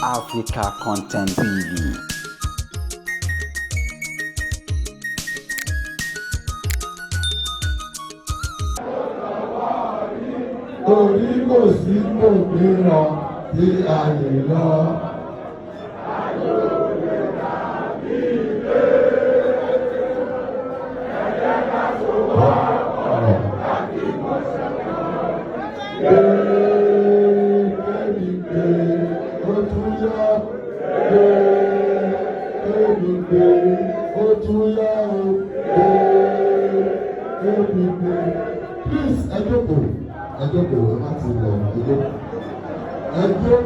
Africa Content TV. Torí kò sí òmíràn tí a lè lọ. Gbé ó tún yá, gbé mi gbé ó tún yá o, gbé mi gbé. Please, ẹ jókòó, ẹ jókòó, ẹ má ti lọ, ẹ jókòó, ẹ jókòó.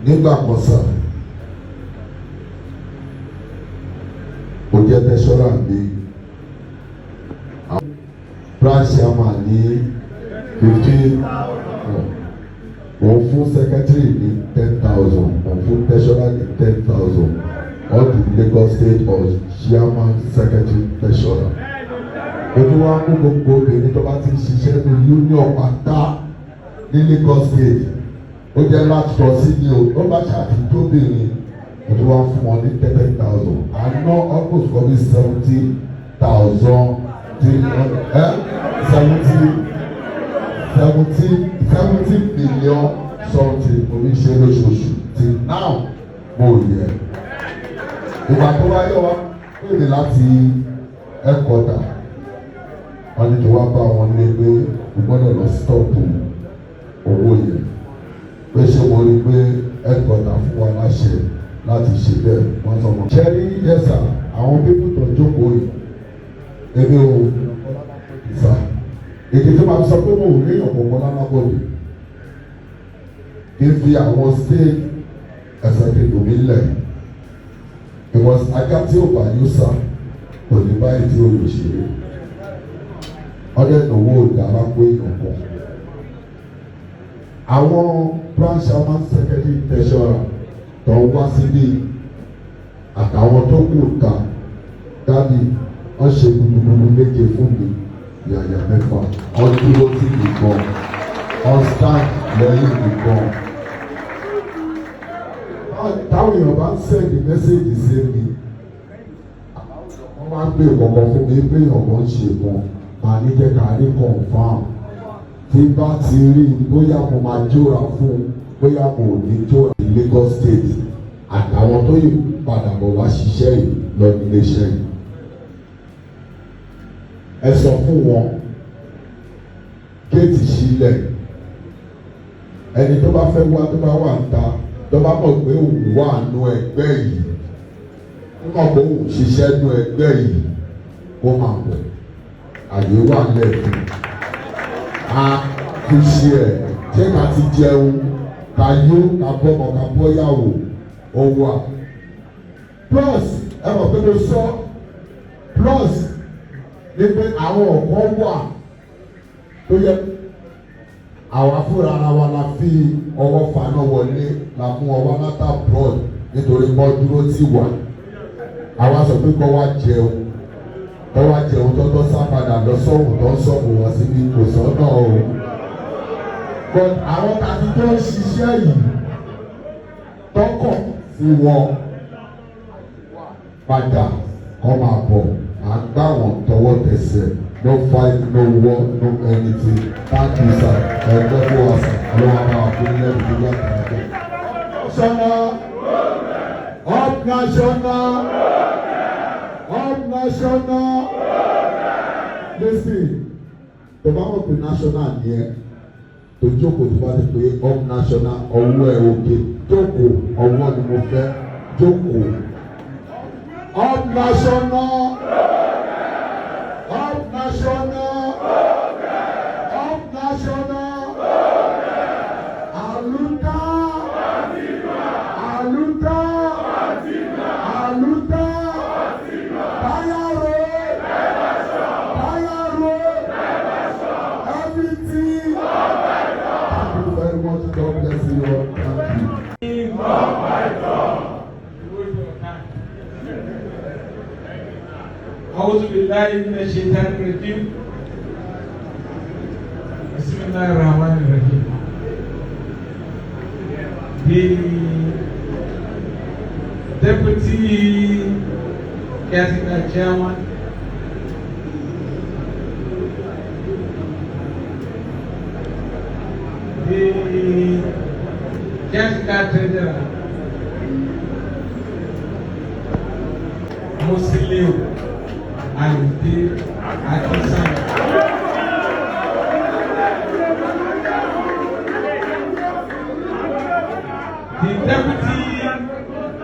Nígbà kan sà, ó jẹ́ treasurer mi, branch chairman ní 15, òun fún secretary ní 10,000, òun fún treasurer ní 10,000, all the Lagos State of chairman, secretary, treasurer. Mo tún wá mú gbogbo obìnrin tó bá ti ń ṣiṣẹ́ ní union pátá ní Lagos State, ó jẹ́ láti tọ́ sí ní o, ó bá ṣàtìtóbìnrin, mo tún wá fún wọn ní 10,000. Àná almost kọ́ bí 70,000 300, 70 70 70 million something mo fi ṣe lóṣooṣù. Till now, mo yẹ. Ìgbà tó wáyé, wá pè láti headquarter, wọ́n ní kí wọ́n bá wọn lé pé o gbọ́dọ̀ lọ stop owó yẹn, pé ṣé mo rí pé headquarter fún wa láṣẹ láti ṣe bẹ́ẹ̀. Wọ́n sọ mọ́. Ṣẹ́rí, yẹ́sà, àwọn people tó jókòó yìí, èmi ò sà èdè tó máa sọ pé mo ò léèyàn kọ̀ọ̀kan lálábọ̀dé kí n fi àwọn state executive mi lẹ̀, because ajá tí ò bá yóò sá kò ní báyìí tí ó lè ṣe é. Ọdẹ ìnáwó ìdára pé èèyàn kan, àwọn branch chairman, secretary, treasurer tó ń wá síbí àtàwọn tó kù ta dábì, wọ́n ṣe gudugudu méje fún mi, yàyà mẹ́fà. Wọ́n dúró tì mí gan, wọ́n stand lẹ́yìn mi gan. Táwọn èèyàn bá ń send message sí mi, wọ́n máa ń gbé kọ̀ọ̀kan fún mi pé èèyàn kan ń ṣe kan, màá ní jẹ́ ká rí confirm. Tí bá ti rí i, bóyá mo máa jóra fún, bóyá mo ò ní jóra. Lagos State àtàwọn tó yìí padà bọ̀ wá ṣiṣẹ́ yìí lọ ní iléeṣẹ́ yìí, ẹ sọ fún wọn, géètì sílẹ̀. Ẹni tó bá fẹ́ wá, tó bá wà ń ta, tó bá mọ̀ pé òun wà nù ẹgbẹ́ yìí, tó mọ̀ pé òun ṣiṣẹ́ nù ẹgbẹ́ yìí, kó máa bọ̀, àyè wà lẹ́ẹ̀kún. A fi ṣe ẹ̀, ṣé ká ti jẹun, ká yó, ká bọ́mọ, ká bọ́yàwó, ó wà. Plus, ẹ mọ̀ pé mo sọ plus ní pé àwọn ọ̀kan wà tó yẹ àwa fúnra ara wa la fi ọwọ́ faná wọlé, la mú ọwọ́ láti abroad, nítorí mọ́ dúró tì wá. Àwa sọ pé kọ́ wá jẹun, kọ́ wá jẹun, tọ́tọ́ sá padà lọ sọ́hùn tó ń sọ̀kò wá síbi, kò sọ́nà o. But àwọn tàbí tó ń ṣiṣẹ́ yìí tọkọ̀ sí wọn padà, kọ́ máa bọ̀, à ń gbà wọ́n tọwọ́ tẹsẹ̀. No fight, no war, no anything. Thank you, sir. Ẹgbẹ́ fún wa sir, ọlọ́wọ́ máa fún ilé ìdílé àtàkùn. National up, national up, national. Listen, tó bá wọ́n pè national ni ẹ tó jókòó, tó bá ti pè up national, ọwọ́ ẹ òkè. Jókòó, ọwọ́ ni mo fẹ́. Jókòó. Up national, up national, up national. Aluta, aluta, aluta. Táyà road, táyà road, everything. Thank you very much. God bless you all. Thank you. أعوذ بالله من الشيطان الرجيم. بسم الله الرحمن الرحيم. The deputy caretaker chairman, the caretaker treasurer, Musiliu Ayinde Akinsanya.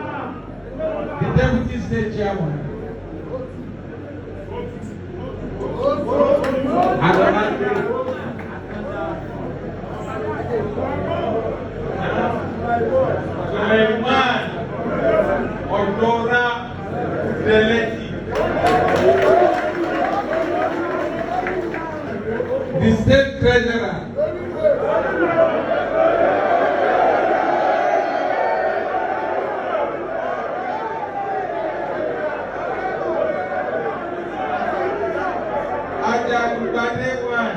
The deputy state chairman, Adama Suleiman Odora Deleti, the state treasurer, Ajagungbade one,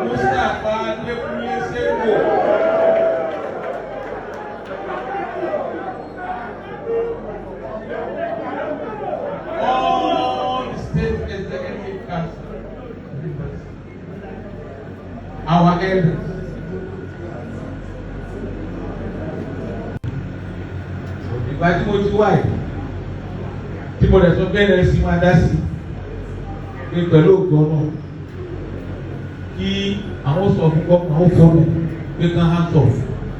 Mustapha Adekunle Seko, all the state executive council members, our elders. Ìgbà tí mo ti wá yìí, tí mo dẹ̀ sọ pé NLC máa dá sí pé pẹ̀lú ògbọ́n náà kí àwọn sọ fún gómìnà, ó fọ́nù pé kán hands off,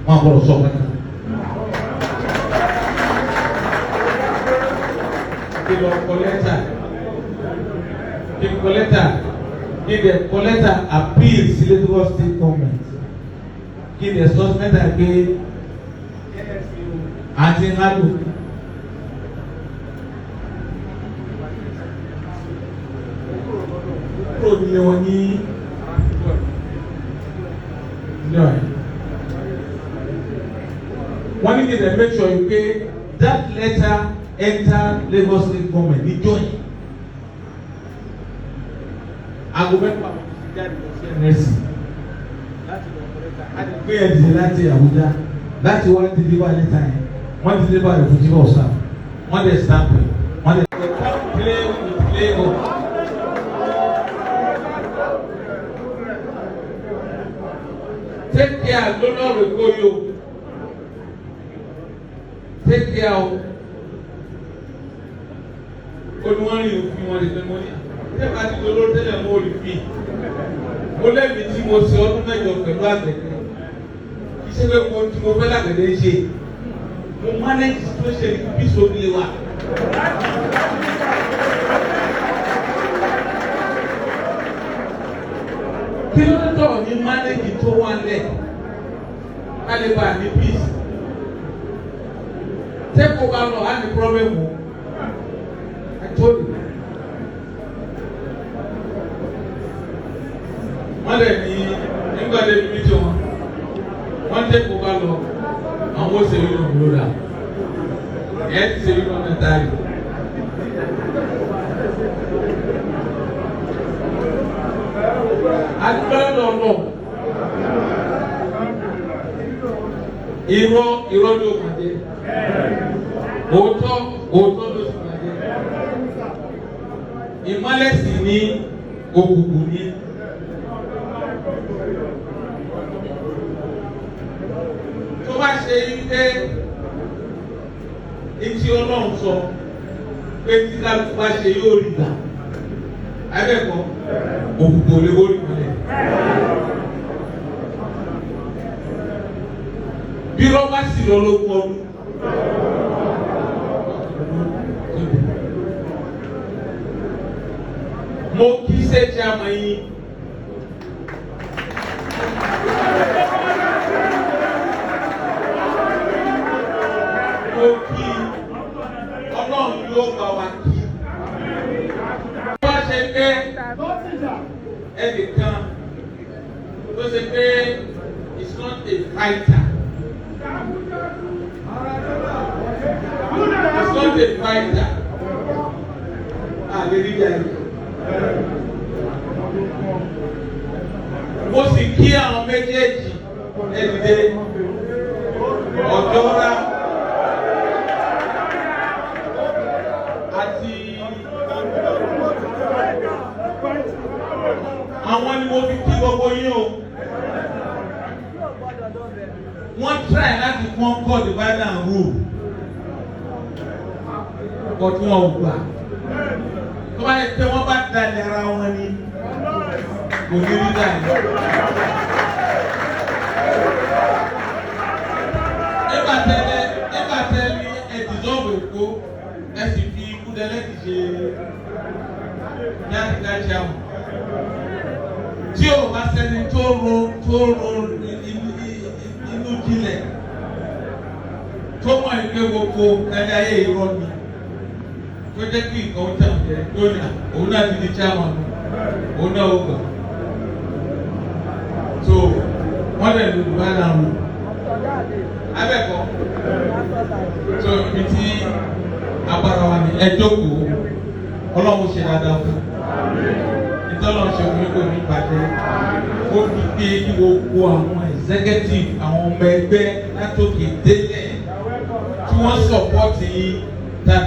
wọn àgbọ̀dọ̀ sọ kankan. Kí lọ kọ lẹ́tà, kí n kọ lẹ́tà, kí dẹ̀ kọ lẹ́tà appeal sí Lagos State government, kí dẹ̀ sọ mẹ́ta pé àti ńlá. Kúrò nílé wọn ní ìjọ yẹn. Wọ́n ní kí n make sure pé that letter enter Lagos State government níjọ́ yẹn. Aago 6 mo ti jáde lọ sí NLC láti lọ kọ lẹ́tà. A lè gbé ẹ̀ dìde láti Abuja láti wá deliver lẹ́tà yẹn. Wọ́n deliver rẹ̀ fún chief of staff. Wọ́n dẹ̀ stamp ẹ̀. Wọ́n dẹ̀. They come play with Lagos. Take care lónà rẹ̀ kó yó. Take care o. Ó ní wọ́n rí òfin wọn lè fẹ́ mọ́ ní. Ṣé bá ti lọ tẹ́lẹ̀ mọ́ orí fi? Mo lẹ́bi tí mo ṣe ọdún 8 pẹ̀lú àgbẹ̀dẹ. Kì í ṣe pé mo tí mo fẹ́ lágbẹ̀dẹ ń ṣe. Mo manage situation bí sóbi wa. Kí ló dé tọ̀ ní manage tó wà lẹ̀? Ká lè bá a ní peace. Tẹ́kọ̀ọ́ bá lọ, á ní problem o. I told you. Wọ́n lè ní nígbà débi mi tí wọn wọ́n tẹ́kọ̀ọ́ bá lọ, àwọn ó ṣe yóò lò dà ẹ̀ ti ṣe yóò mẹ́ta yìí. Adúlọ́ lọ irọ́, irọ́ ló máa jẹ́, òótọ́, òótọ́ ló sì máa jẹ́, ìmọ́lẹ̀ sì ní òkùnkùn ní. Tó bá ṣe pé etí Ọlọ́run sọ pé tí kálukú bá ṣe yóò rí gbà, abẹ́kọ̀ òkùnkùn ò lè wórí mọ́lẹ̀. Bí rọ́bà sì lọ lógún ọdún. Mo kí sẹ́ẹ̀tì àmọ́ yín. Mo kí Ọlọ́run yóò bá wa kí. Wọ́n ṣe pé ẹnìkan tó ṣe pé is not a fighter. Is not a fighter. Àlè rí jà yìí. Mo sì kí àwọn méjèèjì ẹ dìde, Ọ̀jọ́ra àti àwọn ni mo fi kí gbogbo yín o. Wọ́n try láti conquer, divide and rule, but wọn ò gbà. Tó bá yẹ pé wọ́n bá dalẹ̀ ara wọn ni, kò ní rí báyìí. Nígbà tẹ́lẹ̀ ní ẹ dissolve Èkó, ẹ sì fi Kúdẹ́lẹ́tì ṣe national chairman. Tí o bá sẹ́ni tó ro inú jinlẹ̀, tó mọ̀ ní pé gbogbo ẹni ayé irọ́ ni, tó jẹ́ kí nǹkan ó tàn jẹ́ lónìí, òun náà ti di chairman, òun náà ó gbà. So wọ́n lè lu divide and rule abẹ́kọ̀. So ibi tí agbára wa ni ẹ jókòó. Ọlọ́run ṣe dáadáa fún ìtọ́lọ́run ṣe fún kò ní bàjẹ́. Ó fi pé kí gbogbo àwọn executive, àwọn ọmọ ẹgbẹ́ látòkè délẹ̀ tí wọ́n support yín tàbí.